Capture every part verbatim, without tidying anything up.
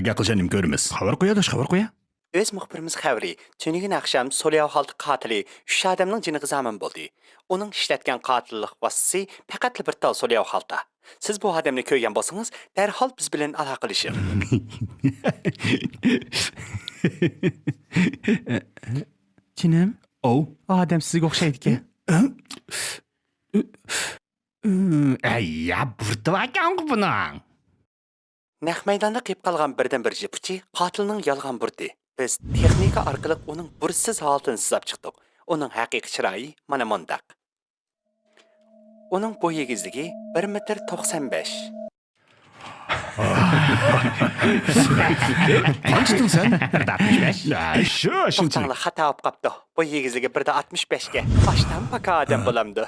گەپ قىلسا نېمە كۆرىمىز؟ خەۋەر قويە، ئاداش، خەۋەر قويە. ئۆز مۇخبىرىمىز خەۋىرى، تۈنۈگۈن ئاخشام سولياۋ خالتا قاتىلى ئۈچ ئادەمنىڭ جېنىغا زامىن بولدى. ئۇنىڭ ئىشلەتكەن قاتىللىق ۋاسىتىسى پەقەتلا بىر تال سولياۋ خالتا. سىز بۇ ئادەمنى كۆرگەن بولسىڭىز، دەرھال بىز بىلەن ئالاقىلىشىڭ. جېنىم. ئوۋ. ئادەم سىزگە ئوخشايدىكەن. ئەي، يا، بۇرتى باركەنغۇ بۇنىڭ. نەق مەيداندا قېلىپ قالغان بىردىنبىر جىپ ئۇچى قاتىلنىڭ يالغان بۇرتى. بىز تېخنىكا ئارقىلىق ئۇنىڭ بۇرۇتسىز ھالىتىنى سىزاپ چىقتۇق. ئۇنىڭ ھەقىقىي چىرايى مانا مۇنداق. ئۇنىڭ بوي ئېگىزلىكى بىر مېتىر توقسان بەش. قانچىدىڭ سەن؟ بىر دە ئاتمىش بەش. ھە، شۇ، شۇنچىلىك. توختاڭلار، خاتا بولۇپ قاپتۇ. بوي ئېگىزلىكى بىر دە ئاتمىش بەشكە. باشتان پاكا ئادەم بولامدۇ؟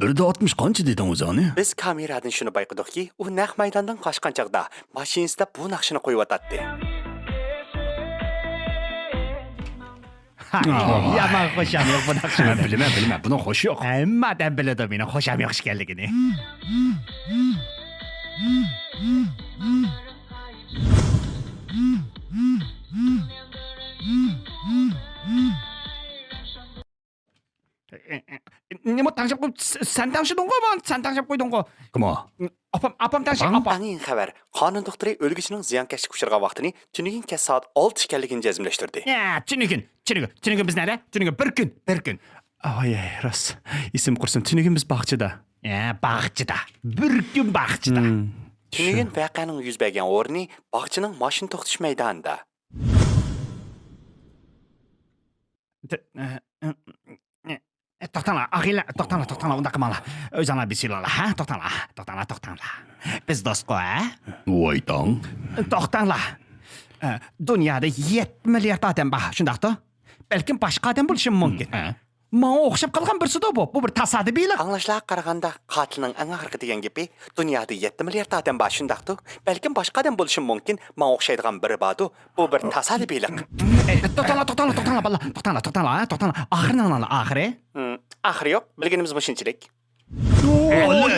بىر دە ئاتمىش قانچە دېدىڭ ئۆزۈڭنى؟ بىز كامېرادىن شۇنى بايقىدۇقكى، ئۇ نەق مەيداندىن قاچقان چاغدا ماشىنىسىدا بۇ ناخشىنى قويۇۋاتاتتى. يامان خۇشام يوق بۇ ناخشىنى. مەن بىلىمەن، بىلىمەن، بۇنىڭ خۇشى يوق. ھەممە ئادەم بىلىدۇ مېنىڭ خۇشام يوق ئىكەنلىكىنى. نېمە تەڭشەپ قوي-، س-، سەن تەڭشىدىڭغۇ، مانا سەن تەڭشەپ قويدۇڭغۇ. كىم ئۇ؟ ئاپام، ئاپام تەڭشە-، ئاپام. ئەڭ يېڭى خەۋەر. قانۇن دوختۇرى ئۆلگۈچىنىڭ زىيانكەشلىككە ئۇچرىغان ۋاقتىنى تۈنۈگۈن كەچ سائەت ئالتە ئىكەنلىكىنى جەزملەشتۈردى. يا، تۈنۈگۈن، تۈنۈگۈن، تۈنۈگۈن بىز نەدە؟ تۈنۈگۈن بىر كۈن، بىر كۈن. ئاي، ئاي، راست. ئېسىم قۇرسۇن، تۈنۈگۈن بىز باغچىدا. يا، باغچىدا. بىر كۈن باغچىدا. تۈنۈگۈن ۋەقەنىڭ يۈز بەرگەن ئورنى باغچىنىڭ ماشىنا توختىتىش مەيدانىدا. ت-، ئە، ئە، ئە، توختاڭلار، ئاغىنىلەر، توختاڭلار، توختاڭلار، ئۇنداق قىلماڭلار. ئۆزۈڭلار بىسىلىڭلار، ھە؟ توختاڭلار، توختاڭلار، توختاڭلار. بىز دوستقۇ، ھە؟ ۋاي تاڭ. توختاڭلار. ئە، دۇنيادا يەتتە مىليارد ئادەم بار، شۇنداقتۇ؟ بەلكىم باشقا ئادەم بولۇشىمۇ مۇمكىن. ھە. ماڭا ئوخشاپ قالغان بىرسىدۇ بۇ. بۇ بىر تاسادىپىيلىق. ئاڭلاشلارغا قارىغاندا، قاتىلنىڭ ئەڭ ئاخىرقى دېگەن گېپى، دۇنيادا يەتتە مىليارد ئادەم بار، شۇنداقتۇ؟ بەلكىم باشقا ئادەم بولۇشىمۇ مۇمكىن، ماڭا ئوخشايدىغان بىرى باردۇ. بۇ بىر تاسادىپىيلىق. ئە، توختاڭلار، توختاڭلار، توختاڭلار، بالىلار. توختاڭلار، توختاڭلار، توختاڭلار. ئاخىرىنى ئاڭلاڭلار، ئاخىرى. ھىم، ئاخىرى يوق. بىلگىنىمىز مۇشۇنچىلىك. ئاي، ئاي،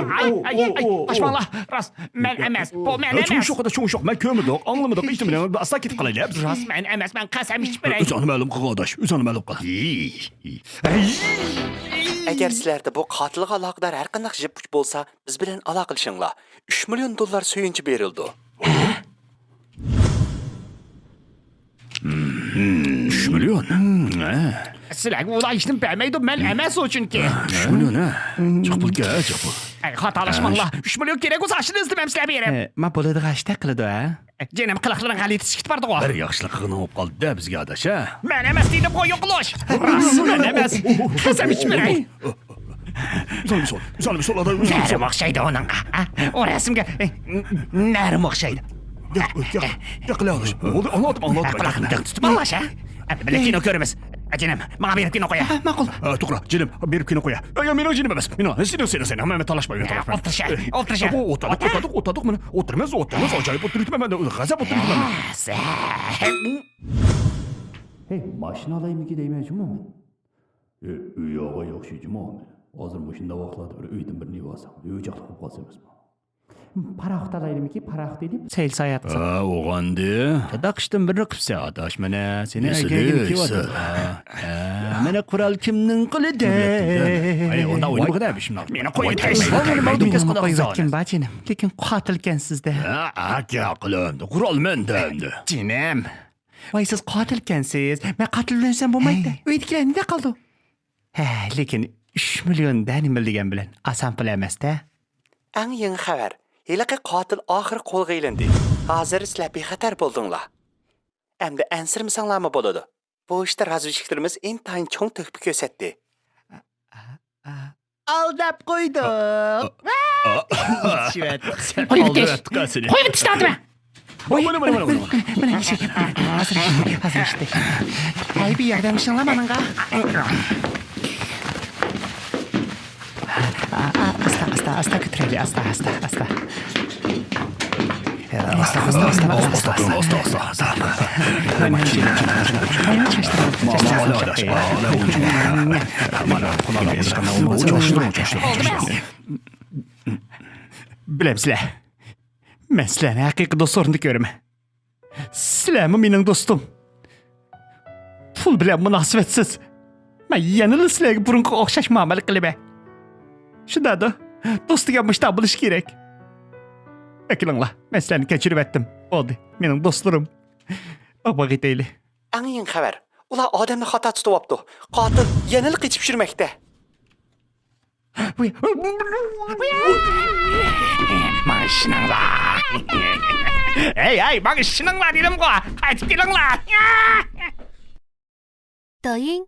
ئاي، ئاي، ئاي، قاچماڭلار. راست، مەن ئەمەس. بۇ مەن ئەمەس. چوڭ شوق، چوڭ شوق. مەن كۆرمىدۇق، ئاڭلىمىدۇق، ھېچنېمىنى. ئاستا كېتىپ قالايلى. راست، مەن ئەمەس. مەن قەسەم ئىچىپ بېرەي. ئۆزۈڭنى مەلۇم قىلغىن، ئاداش. ئۆزۈڭنى مەلۇم قىل. ئەگەر سىلەردە بۇ قاتىلغا ئالاقىدار ھەر قانداق جىپ ئۇچ بولسا، بىز بىلەن ئالاقىلىشىڭلار. ئۈچ مىليون دوللار سۆيۈنچە بېرىلىدۇ. ئۈچ مىليون؟ سىلەرگە ئۇلار ھېچنېمە بەرمەيدۇ، مەن ئەمەس ئۇ چۈنكى. ئۈچ مىليون، ھە؟ جىق پۇلكەن، جىق پۇل. ئەي، خاتالاشماڭلار. ئۈچ مىليون كېرەك بولسا، ئاشۇنى ئىزدىمەمسىلەر بېرىپ. ئە، ما بولىدىغان ئىشتەك قىلىدۇ، ھە؟ جېنىم، قىلىقلىرىڭ غەلىتە چىقىپ بارىدىغۇ. بىر ياخشىلىقىڭ بولۇپ قالدى-دە بىزگە، ئاداش، ھە؟ مەن ئەمەس دېدىمغۇ، يوقلۇش. راست، مەن ئەمەس. قەسەم ئىچىپ بېرەي. ئۇزان بىر سول، ئۇزان بىر سول، ئاداش، ئۇزان بىر سول. نەرىمۇ ئوخشايدۇ ئۇنىڭغا، ھە؟ ئۇ رەسىمگە، ئە، نەرىمۇ ئوخشايدۇ. ياق، ياق، ياق، قىلە، ئاداش. بولدى، ئاڭلاتتىم، ئاڭلاتتىم. قۇلاقلىرىمدىن تۇتۇپ ئاڭلاش، ھە؟ ئەمدى بىللە كىنو كۆرىمىز. جېنىم، ماڭا بېرىپ كىنو قويە. ھە، ماقۇل. ھە، توغرا، جېنىم، بېرىپ كىنو قويە. يا، يا، مېنىڭ جېنىم ئەمەس. مېنىڭ، سېنىڭ، سېنىڭ، سېنىڭ. مەن، مەن تالاشمايمەن، تالاشمايمەن. ئولتۇرۇش، ئولتۇرۇش. ئولتۇردۇق، ئولتۇردۇق، ئولتۇردۇق، مانا. ئولتۇرىمىز، ئولتۇرىمىز. ئاجايىپ ئولتۇرۇۋېتىمەن مەن، غەزەپ ئولتۇرۇۋېتىمەن مەن. ھەي، ماشىنا ئالايمىكى دەيمەن جۇمۇ مەن. ئۆي ئاغا ياخشى جۇمۇ. ھازىر مۇشۇنداق ۋاقىتلاردا بىر ئۆيدىن بىرنى ئېلىۋالساڭ، ئۆي ئوچاقلىق بولۇپ قالسا ئەمەسمۇ؟ پاراخوت ئالايلىمىكى، پاراخوت ئېلىپ سەيل ساياھەت قىلساق. ھە، ئوغاندى. شۇنداق ئىشتىن بىرنى قىپسەن ئاداش مانا. سېنى ئەكەلگىلى كېلىۋاتىدۇ. ھە، مانا قورال كىمنىڭ قولىدا؟ ئەي، ئۇنداق ئوينىمىغىن ھە، بىشىمنى. مېنى قويۇپ تەشلا. مېنى قويۇپ تەشلا. قويۇۋەتكىن بار جېنىم. لېكىن قاتىلكەنسىز-دە. ھە، ئاكا قىلىمدۇ. قورال مەندە ئەمدى. جېنىم. ۋاي، سىز قاتىلكەنسىز. مەن قاتىل بىلەن ئۆلسەم بولمايدۇ-دە. ھەي. ئۆيدىكىلەر نېدە قالىدۇ؟ ھە، لېكىن ئۈچ مىليون دە نېمىلا دېگەن بىلەن ئاسان پۇل ئەمەس-دە. ئەڭ يېڭى خەۋەر. ھېلىقى قاتىل ئاخىرى قولغا ئېلىندى. ھازىر سىلەر بىخەتەر بولدۇڭلار. ئەمدى ئەنسىرىمىسەڭلارمۇ بولىدۇ. بۇ ئىشتا رازۋېدچىكلىرىمىز ئىنتايىن چوڭ تۆھپە كۆرسەتتى. ئالداپ قويدۇق. قويۇۋېتىش. قويۇۋېتىش دادىمە. ۋاي، مانا، مانا، مانا، مانا، مانا. مانا، مانا، مانا، مانا. ھەي، بىر ياردەملىشىڭلار مانىڭغا. ئاستا، ئاستا، ئاستا كۆتۈرەيلى، ئاستا، ئاستا، ئاستا. ئاستا، ئاستا، ئاستا، ئاستا. بىلەمسىلەر، مەن سىلەرنى ھەقىقىي دوستلىرىمدەك كۆرىمەن. سىلەرمۇ مېنىڭ دوستۇم. پۇل بىلەن مۇناسىۋەتسىز. مەن يەنىلا سىلەرگە بۇرۇنقىغا ئوخشاش مۇئامىلە قىلىمەن. شۇنداقتا، دوست دېگەن مۇشۇنداق بولۇشى كېرەك. ئەكېلىڭلار، مەن سىلەرنى كەچۈرۈۋەتتىم. بولدى، مېنىڭ دوستلىرىم. باغباغ ئېتەيلى. ئەڭ يېڭى خەۋەر. ئۇلار ئادەمنى خاتا تۇتۇۋاپتۇ. قاتىل يەنىلا قېچىپ يۈرمەكتە. ماڭا ئىشىنىڭلار. ھەي، ھەي، ماڭا ئىشىنىڭلار دېدىمغۇ. قايتىپ كېلىڭلار. 抖音、